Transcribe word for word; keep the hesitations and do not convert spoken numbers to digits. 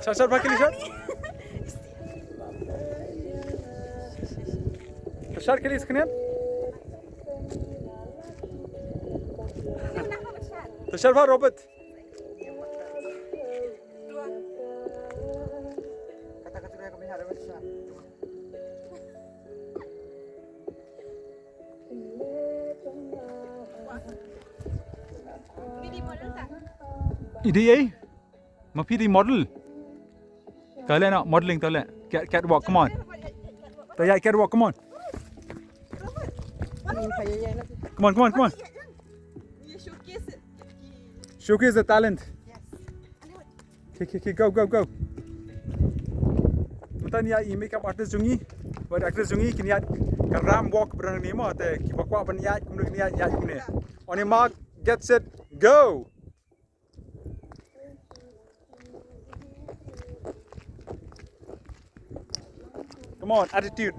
Shot, shot, bha kili shot. Shot kili sknet. Shot bha Robert. Idi ei? Ma phi dei model? Tale na modeling tale. Cat, catwalk, come on. Tale catwalk, come on. Come on, come on, come on. Showcase the talent. Okay, okay, okay, go, go, go. Mynta ïa i makeup artist jong ngi, bad actress jong ngi kin ïa ka ramp walk brang ni mo te ki ba kwah ban ïa kum ni ïa ïa ni. On your mark, get set, go. Come on, attitude.